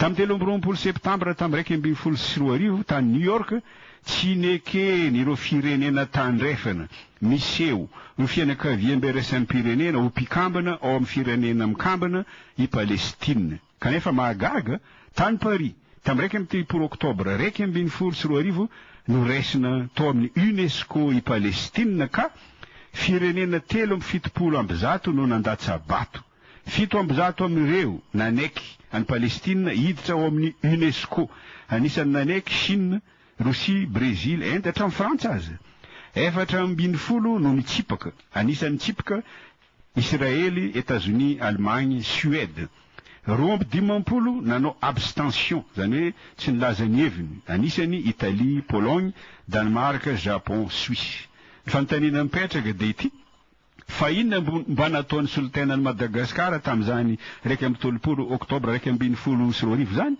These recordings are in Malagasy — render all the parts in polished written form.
Tamin'ny 23 septambra tamin'ny 2011 tany New York, tsy neken'ireo firenena tandrefana miseho ho fianakaviambe iraisam-pirenena ho mpikambana ao amin'ny Firenena Mikambana i Palestina. Kanefa mahagaga, tany Paris, tamin'ny 31 oktobra 2011, noraisina tao amin'ny Unesco i Palestina ka firenena 173 no nandatsa-bato. 107 amin'ireo nanaiky an'i Palestina hiditra ao amin'ny Unesco. Anisan'ny nanaiky Chine, Rosia, Brezily, Inde, hatramin'i Frantsa aza. 14 no nitsipaka. Anisan'ny nitsipaka Isiraely, Etazonia, Allemagne, Suède. 52 nanao abstention, izany hoe tsy nilaza ny heviny. Anisany Italie, Pologne, Danemark, Japon, Suisse. Ny fanontaniana mipetraka dia ity, fa inona mba nataon'ny solontenan'i Madagasikara tamin'izany 31 oktobra 2011 izany?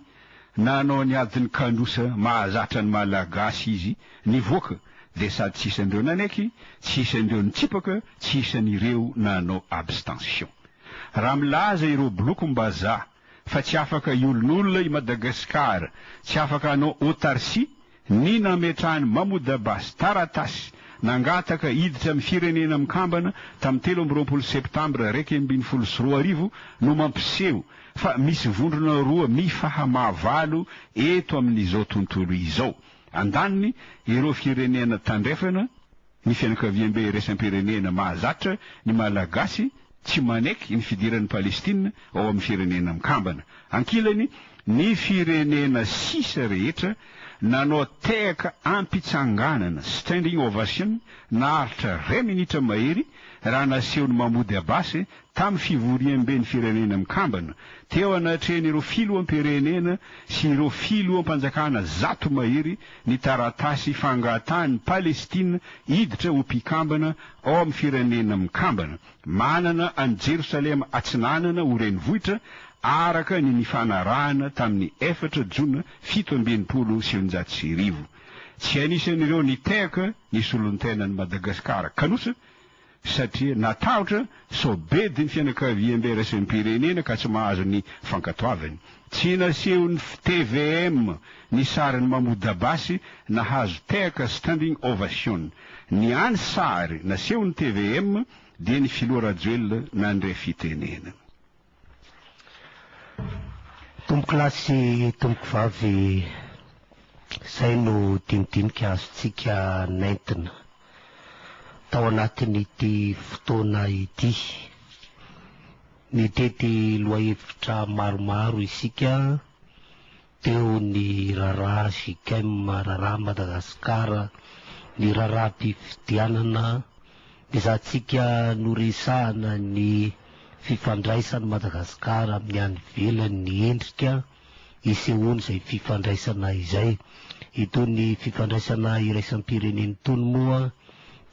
Nanao ny adin'ny kanosa mahazatra ny Malagasy izy, nivoaka dia sady tsy isan'ireo nanaiky, tsy isan'ireo nitsipaka, tsy isan'ireo nanao abstention. Raha milaza ireo bolokom-bazaha fa tsy afaka hiolonolona i Madagasikara, tsy afaka hanao autarcie, Ny nametrahan'i Mahmoud Abbas taratasy nangataka hiditra amin'ny Firenena Mikambana tamin'ny 23 Septambra 2011 no mampiseho fa misy vondrona roa mifahamavalo eto amin'izao tontolo izao. Andaniny, ireo firenena tandrefana, Ny fianakaviambe iraisam-pirenena mahazatra ny Malagasy tsy manaiky ny fidiran'i Palestina ao amin'ny Firenena Mikambana. Ankilany, ny firenena sisa rehetra nanao tehaka am-pitsanganana, standing ovation, naharitra iray minitra mahery raha nasehon'i Mahmoud Abbas tamin'ny fivoriamben'ny Firenena Mikambana, teo anatrehan'ireo filoham-pirenena sy ireo filoham-panjakana zato mahery ny taratasy fangatahan'i Palestina hiditra ho mpikambana ao amin'ny Firenena Mikambana, manana an'i Jerosalema Atsinanana ho renivohitra, araka ny nifanarahana tamin'ny efatra jona 1967. Tsy anisan'ireo nitehaka ny solontenan'i Madagasikara kanosa satria natahotra sao bedy ny fianakaviambe iraisam-pirenena ka tsy mahazo ny fankatoavany. Tsy nasehon'ny tvm ny sarin'i Mahmoud Abbas nahazo tehaka standing ovation. Ny hany sary nasehon'ny tvm dia ny filoha Rajoelina nandre fitenenana. Tompokolahy sy tompokovavy, izay no dinidinika azontsika nentina tao anatin'ity fotoana ity. Nitety lohahevitra maromaro isika, teo ny raharaha JICM, raharaha Madagasikara, ny raharaham-pifidianana, Ezahantsika noresahana ny fifandraisan'i Madagasikara amin'ny any ivelany, ny endrika isehoan'izay fifandraisana izay. Itony fifandraisana iraisam-pirenena itony moa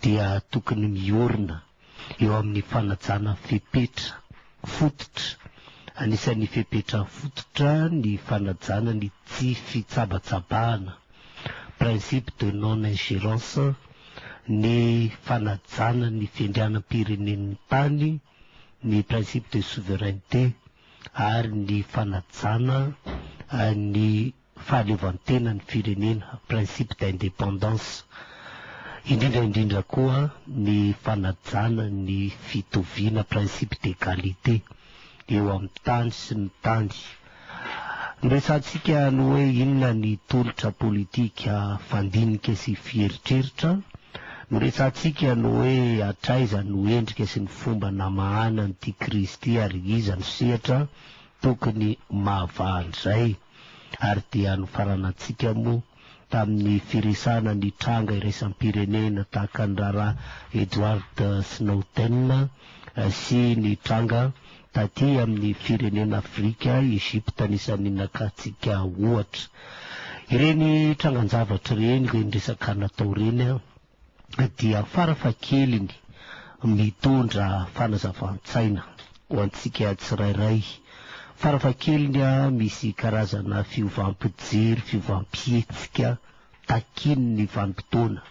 dia tokony miorina eo amin'ny fanajana fepetra fototra. Anisan'ny fepetra fototra ny fanajana ny tsy fitsabatsabahana, principe de non ingérence, ny fanajana ny fiandrianam-pirenen'ny tany, ny principe de souveraineté ary ny fanajana ny fahaleovantenan'ny firenena, principe d'indépendance. Indrindra indrindra koa ny fanajana ny fitoviana, principe d'égalité, eo amin'ny tany sy ny tany. Noresahantsika ny hoe inona ny tolotra politika fandinika sy fieritreritra. Noresahantsika ny hoe hatraiza no endrika sy ny fomba namahana an'ity krizy ity ary iza no sehatra tokony mahavaha an'izay. Ary dia nofaranantsika moa tamin'ny firesahana ny tranga iraisam-pirenena tahaka ny raharaha Edward Snowden sy ny tranga taty amin'ny firenena Afrika, Egypte anisan'ny nakantsika ohatra. Ireny trangan-javatra ireny, ireny resaka natao ireny dia farafahakeliny mitondra fanazavan-tsaina ho antsika tsirairay. Farafahakeliny misy karazana fiovam-pijery, fiovam-pihetsika takian'ny vanim-potoana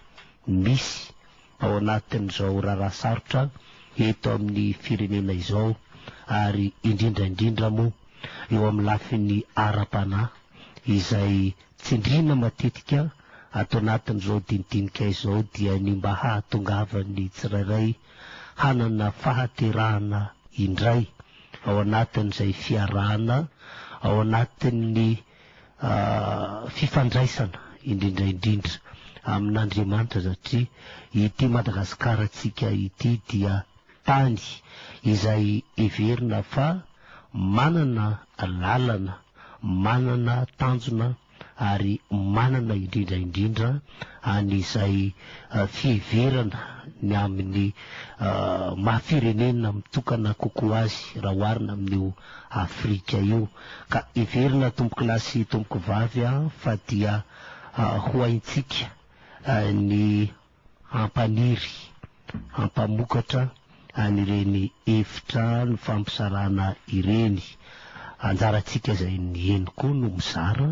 misy ao anatin'izao raharaha sarotra eto amin'ny firenena izao ary indrindra indrindra moa. eo amin'ny lafiny ara-panahy izay tsindriana matetika ato anatin'izao dinidinika izao dia ny mba hahatongavan'ny tsirairay hanana fahaterahana indray ao anatin'izay fiarahana ao anatin'ny fifandraisana indrindra indrindra amin'Andriamanitra satria ity Madagasikarantsika ity dia tany izay heverina fa manana lalana, manana tanjona ary manana indrindra indrindra an'izay fiheverana ny amin'ny maha firenena mitokana kokoa azy raha oharina amin'io Afrika io. Ka heverina tompokolahy sy tompokovavy fa dia ho haintsika ny hampaniry, hampamokatra an'ireny hevitra nifampizarana ireny. Anjarantsika izay nihaino koa no mizara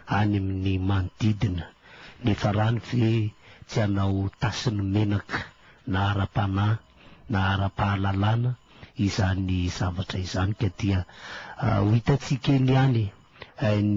any amin'ny manodidina. Nefa rano ve tsy hanao tasin'ny menaka na ara-panahy na ara-pahalalana izany zavatra izany ka dia ho hitantsika eny ihany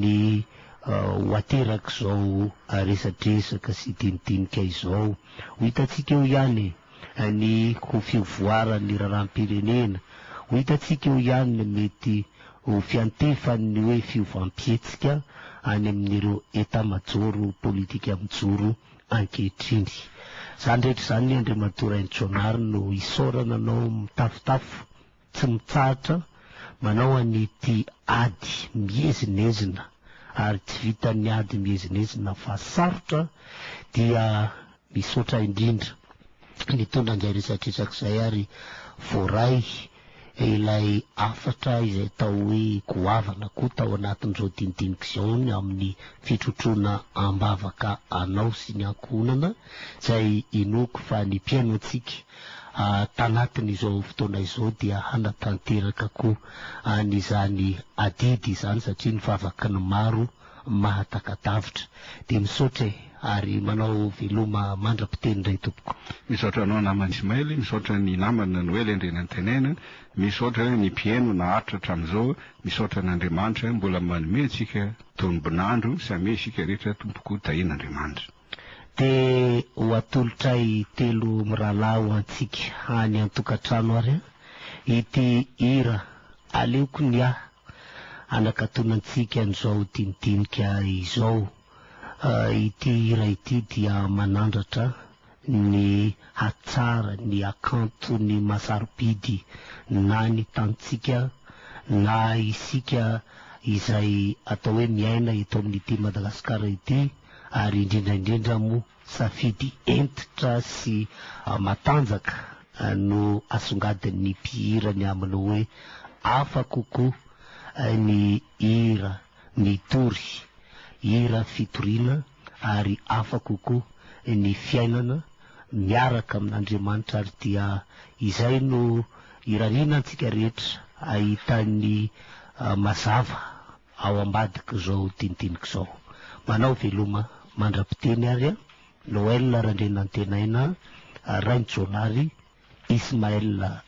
ny ho aterak'izao resadresaka sy dinidinika izao. Ho hitantsika eo ihany ny ho fivoaran'ny raharaham-pirenena. Ho hitantsika eo ihany ny mety ho fiantefan'ny hoe fiovam-pihetsika any amin'ireo etamajoro politika mijoro ankehitriny. Izany rehetra izany Andriamatoa Rainitsoanary no isaorana anao mitafotafo tsy mitsahatra manao an'ity ady miezinezina ary tsy vitan'ny ady miezinezina fa sarotra dia misaotra indrindra nitondra an'izay resadresaka izay ary voaray ilay hafatra izay atao hoe goavana koa tao anatin'izao dinidinika izao ny amin'ny fitrotroana am-bavaka anao sy ny ankohonana izay inoako fa ny mpihaino antsika tanatin'izao fotoana izao dia hanatanteraka koa an'izany adidy izany satria ny vavaky ny maro mahataka-davitra. Dia misaotra e! Ary manao veloma mandra-piteny indray tompoko. Misaotra anao namana Ismaël, misaotra ny namana Noël Andrianantenaina, misaotra ny mpihaino naharitra hatramin'izao, misaotra an'Andriamanitra mbola manome antsika tombon'andro, samia isika rehetra tompoko tahian'Andriamanitra. Dia ho atolotray telo mirahalahy ho antsika any an-tokantrano ary ity hira Aleoko ny ahy hanakatonantsika an'izao dinidinika izao. Ity hira ity dia manandratra ny hatsara, ny hakanto, ny maha-sarobidy na ny tanintsika na isika izay atao hoe miaina eto amin'ity Madagasikara ity ary indrindra indrindra moa safidy hentitra sy matanjaka no asongadin'ny mpihira ny amin'ny hoe hafa kokoa ny hira mitory, hira fitoriana ary hafa kokoa ny fiainana miaraka amin'Andriamanitra ary dia izay no irariana antsika rehetra hahita ny mazava ao ambadik'izao dinidinika izao. Manao veloma mandra-piteny ary an! Noël Randrianantenaina, Rainijaonary, Ismaël.